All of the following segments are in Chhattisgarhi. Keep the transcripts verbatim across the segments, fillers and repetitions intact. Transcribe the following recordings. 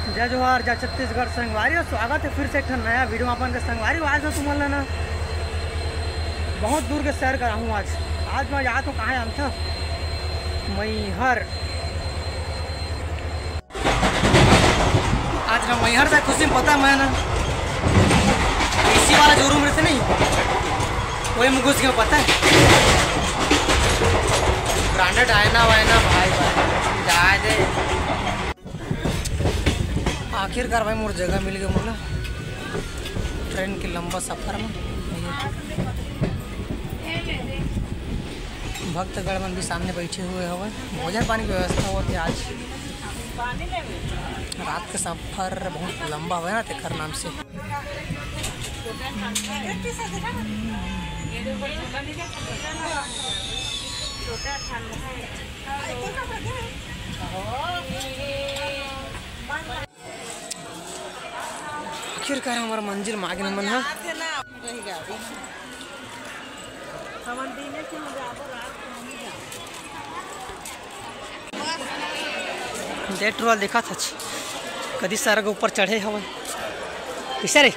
जय जोहार, जय छत्तीसगढ़ संगवारी, और स्वागत है फिर से एक ठन नया वीडियो में अपन के संगवारी। आज मैं तुमन ला ना बहुत दूर के सैर कराहूँ। आज आज मैं जात हूँ कहाँ जानथव? मैहर। आज ना मैहर से खुशी में पता है मैं ना एसी वाला जो रूम रहते नहीं, वही में घुस गया, पता है। ब्रांडेड आयना वायना भाई भाई, जाए दे। आखिरकार भाई मोर जगह मिल गया मोला ट्रेन के लंबा सफर में। भक्तगण मन भी सामने बैठे हुए हवे, भोजन पानी की व्यवस्था होती है आज। रात का सफर बहुत लंबा हवे ना, तेकर नाम से। आखिरकार हमारा मंजिल मागे हमन हा। देख टुरा देखत हच, कदी सरग ऊपर चढ़े हवय। किसे रे?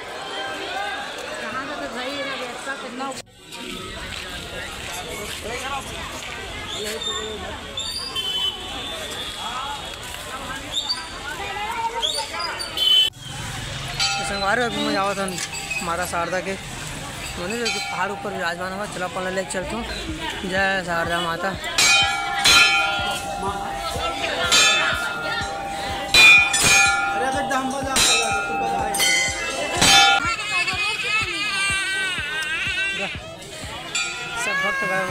संगवारी, अभी मैं आवत हन माता शारदा के मंदिर, जो कि पहाड़ ऊपर विराजमान हवय। चला अपन ला लेके चलथों। जय शारदा माता। सब भक्त गए।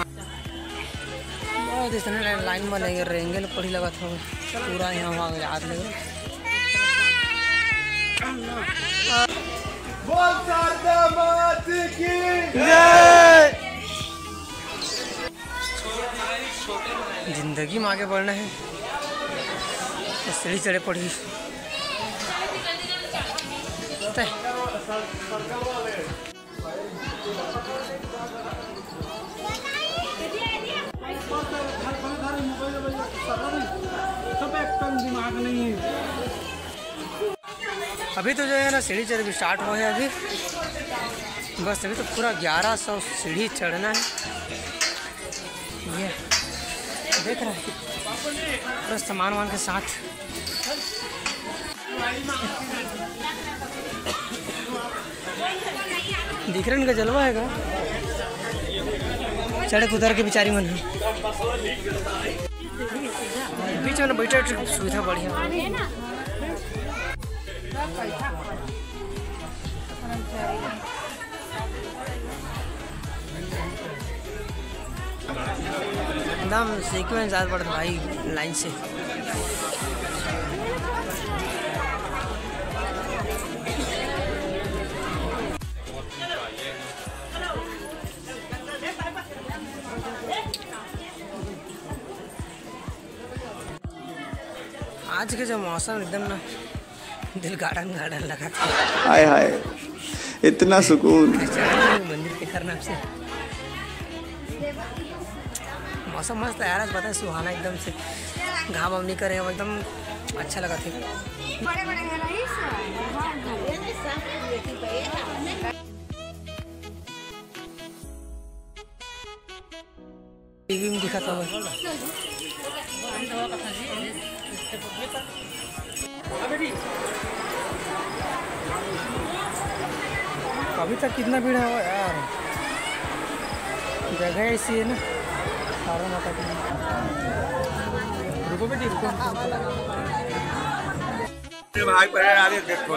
बहुत इसने लाइन में लेंगे, रेंगे ल पड़ी लगत हवे। पूरा यहाँ वहाँ याद लेंगे। बोल शारदा मात की जय। जिंदगी में आगे बढ़ना है तो सीढ़ी चढ़े पड़ी। तय। अभी तो जो है ना सीढ़ी चढ़ भी स्टार्ट हुआ है अभी, बस अभी तो पूरा ग्यारह सौ सीढ़ी चढ़ना है। ये देख रहा है पूरा सामान वामान के साथ। दिख रहे इनका जलवा है का? चढ़े उतर के बेचारी मन है। बीच में बैठे सुविधा बढ़िया। एकदम सीक्वेंस याद पड़त भाई, लाइन से। आज के जो मौसम एकदम ना दिल गार्डन गार्डन लगा था। हाय हाय, इतना सुकून। मंदिर के खरना से मौसम मस्त है यार, आज पता है सुहाना एकदम से, घाम वाम नहीं करे, एकदम अच्छा लगा था। बड़े बड़े हैं ना इस। टीवी में दिखा था। अभी तक कितना भीड़ है यार, जगह ऐसी है ना। कारण बता। रुको बेटी, रुको। भाग पड़े, अरे देखो।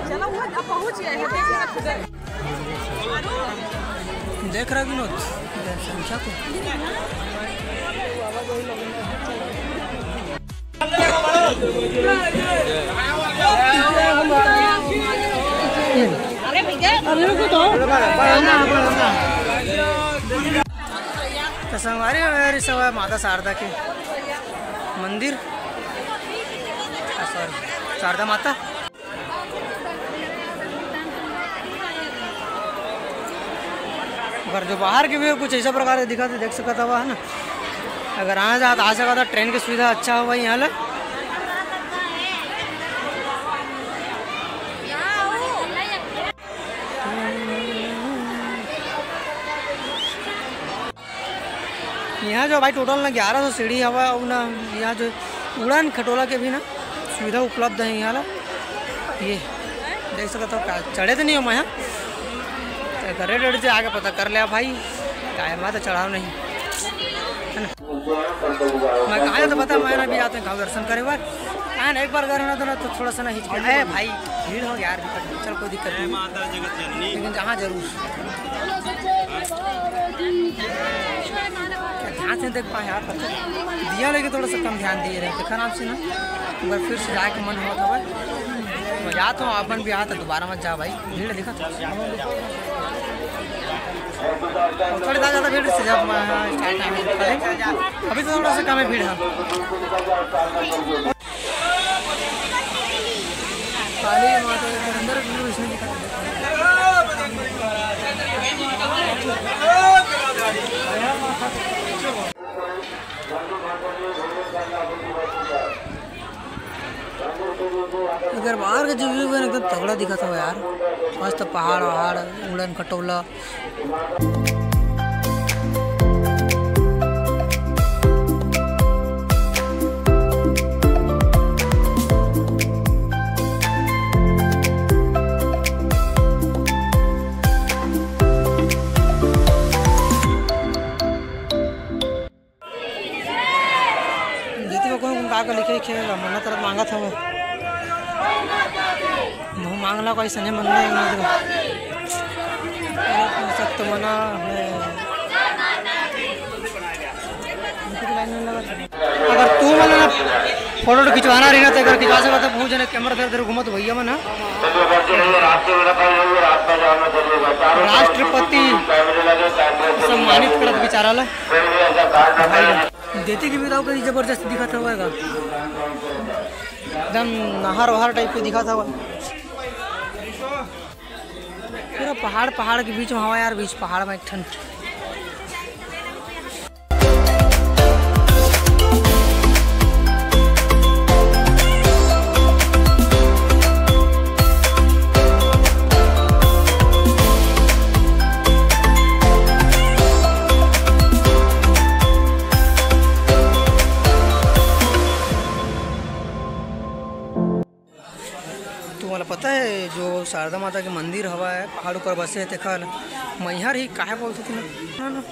चलो, वो अब पहुंच गए हैं, देख लेना खुद। देख रहा विनोद, जनसंख्या को। अरे भैया, अरे रुको तो। तो संगवारी हो, ये सब है माता शारदा के मंदिर, आ, सॉरी, शारदा माता। अगर जो बाहर के भी कुछ ऐसा प्रकार के दिखा तो देख सकत हवा, है ना। अगर आना चाहत आ सकत हवा, ट्रेन की सुविधा अच्छा हवा यहाँ ले। यहाँ जो भाई टोटल ना ग्यारह सौ सीढ़ी हवा, और ना यहाँ जो उड़ान खटोला के भी ना सुविधा उपलब्ध है यहाँ ला। ये देख सकत हो, का चढ़े तो नहीं हो मैं, हाँ। तो रेट रेट से आगे पता कर लिया भाई, काहे मैं तो चढ़ाव नहीं, है ना। मैं कहा तो बता, मैं ना भी आते हैं दर्शन करे बर। हाँ ना, एक बार गए ना तो ना तो थोड़ा सा ना हिचके, अरे भाई भीड़ हो यार, चल कोई दिक्कत नहीं, लेकिन जहाँ जरूर ध्यान से देख पाए यार, पता दिया लेकिन थोड़ा सा कम ध्यान दिए रहे, देखा नाम से ना, एक बार फिर से जाए के मन हुआ था भाई। मैं जाता हूँ, अपन भी आता दोबारा मत जा भाई, भीड़ दिखा। थोड़ी ज़्यादा भीड़ से जब स्टार्ट टाइम, अभी तो थोड़ा सा कम है भीड़ है। काली माता के अंदर भी इसने दिखा। इधर बाहर के जो व्यू है एकदम तगड़ा दिखा था यार, मस्त पहाड़ वहाड़, उड़न खटोला। देती को कौन कौन का का लिखे खेल मन्नत तरफ मांगत हवे। मुँह मांगला कोई सने मंगला है ना। सत्य मना है। अगर तू मन ना फोटो खिंचवाना रही ना तो अगर खिंचवा सकता तो बहुत जने कैमरा धर धर घूमत भैया मन ह। राष्ट्रपति सम्मानित करत बेचारा ला। भाई देती की भी तो कहीं जबरदस्त दिखा था होगा, एकदम नहर वहर टाइप के दिखा था। पूरा पहाड़, पहाड़ के बीच में हवा यार, बीच पहाड़ में एक ठन। तुम्हाला पता है जो शारदा माता के मंदिर हवा है पहाड़ ऊपर बसे है, तेखर मैहर ही काहे बोलते थे ना, ना, ना।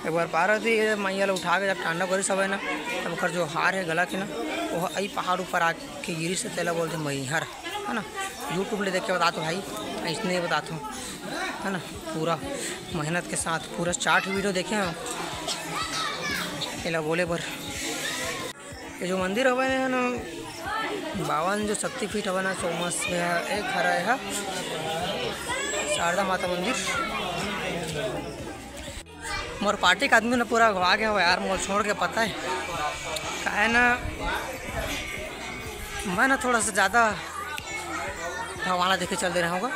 एक बार पार्वती मैया ला उठा के जब टांडव करी सब है ना, तब ओकर जो हार है गला के ना, वो आई पहाड़ ऊपर आके गिरी से तेला बोलते मैहर, है ना। YouTube ले देख के बता दो भाई, इसने बता दो, है ना। पूरा मेहनत के साथ पूरा चार वीडियो देखे हैं एला बोले बर। ये जो मंदिर हवे है ना, बावन जो शक्तिपीठ हवे ना, सोमस में एक हरा है शारदा माता मंदिर। मोर पार्टी का आदमी ना पूरा घवा गया हवे यार, मोर छोड़ के पता है काहे ना, मैं ना थोड़ा सा ज़्यादा भगवान देखे चल दे रहा हूँ,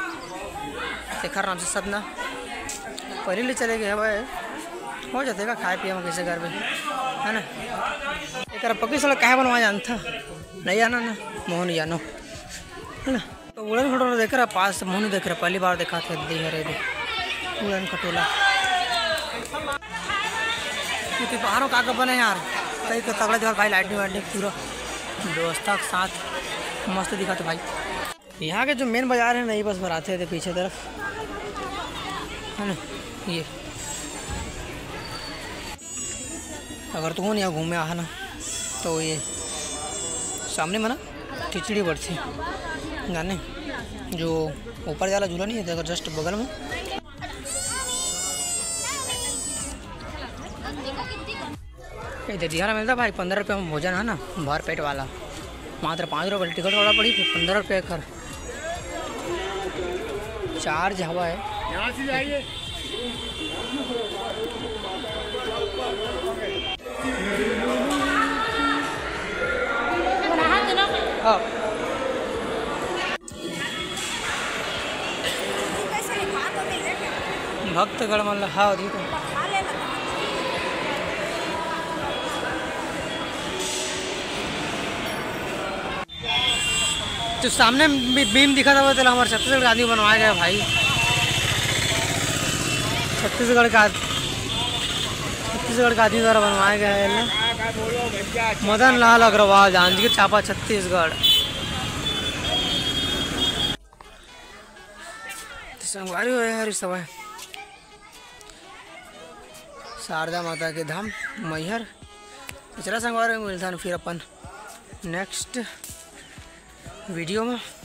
तेखर नाम से सब ना पहले ले चले गए हवे। हो जाते का खाए पिए में कैसे घर में, है ना। एक पक्की सड़क काहे बनवा जानता, नहीं जाना ना, मोहन जानो, है ना। तो उड़न खटोला देख रहा पास से, मोहन देख रहा, पहली बार देखा था दी हरे दे उड़न खटोला। क्योंकि बाहरों का आगे बने यार, कई तो तगड़ा जगह भाई, लाइटिंग वाइटिंग पूरा व्यवस्था के साथ मस्त दिखा था भाई। यहाँ के जो मेन बाजार है ना, ये बस भराते थे पीछे तरफ, है ना। ये अगर तुम यहाँ घूमे आ ना, तो ये सामने में ना खिचड़ी बढ़ती जाने, जो ऊपर वाला झूला नहीं है, अगर जस्ट बगल में। ये दे दिया मिलता भाई, पंद्रह रुपये में भोजन है ना, भर पेट वाला, मात्र पाँच रुपये टिकट वाला पड़ी, फिर पंद्रह रुपये कर चार्ज हवा है। यहाँ से जाइए। हाँ। भक्तगण मन ला, हाँ, दी तो। तो सामने बी-, बीम दिखत हवे, तेला हमर छत्तीसगढ़ के आदमी बनवाए गे हे भाई। छत्तीसगढ़ का आद-, छत्तीसगढ़ के आदमी द्वारा बनवाए गे हे एला। मदन लाल अग्रवाल, जांजगीर चांपा, छत्तीसगढ़। तो संगवारी हो यार, सब हे शारदा माता के धाम मैहर। तो चला संगवारी, मिलथन फिर अपन next video में।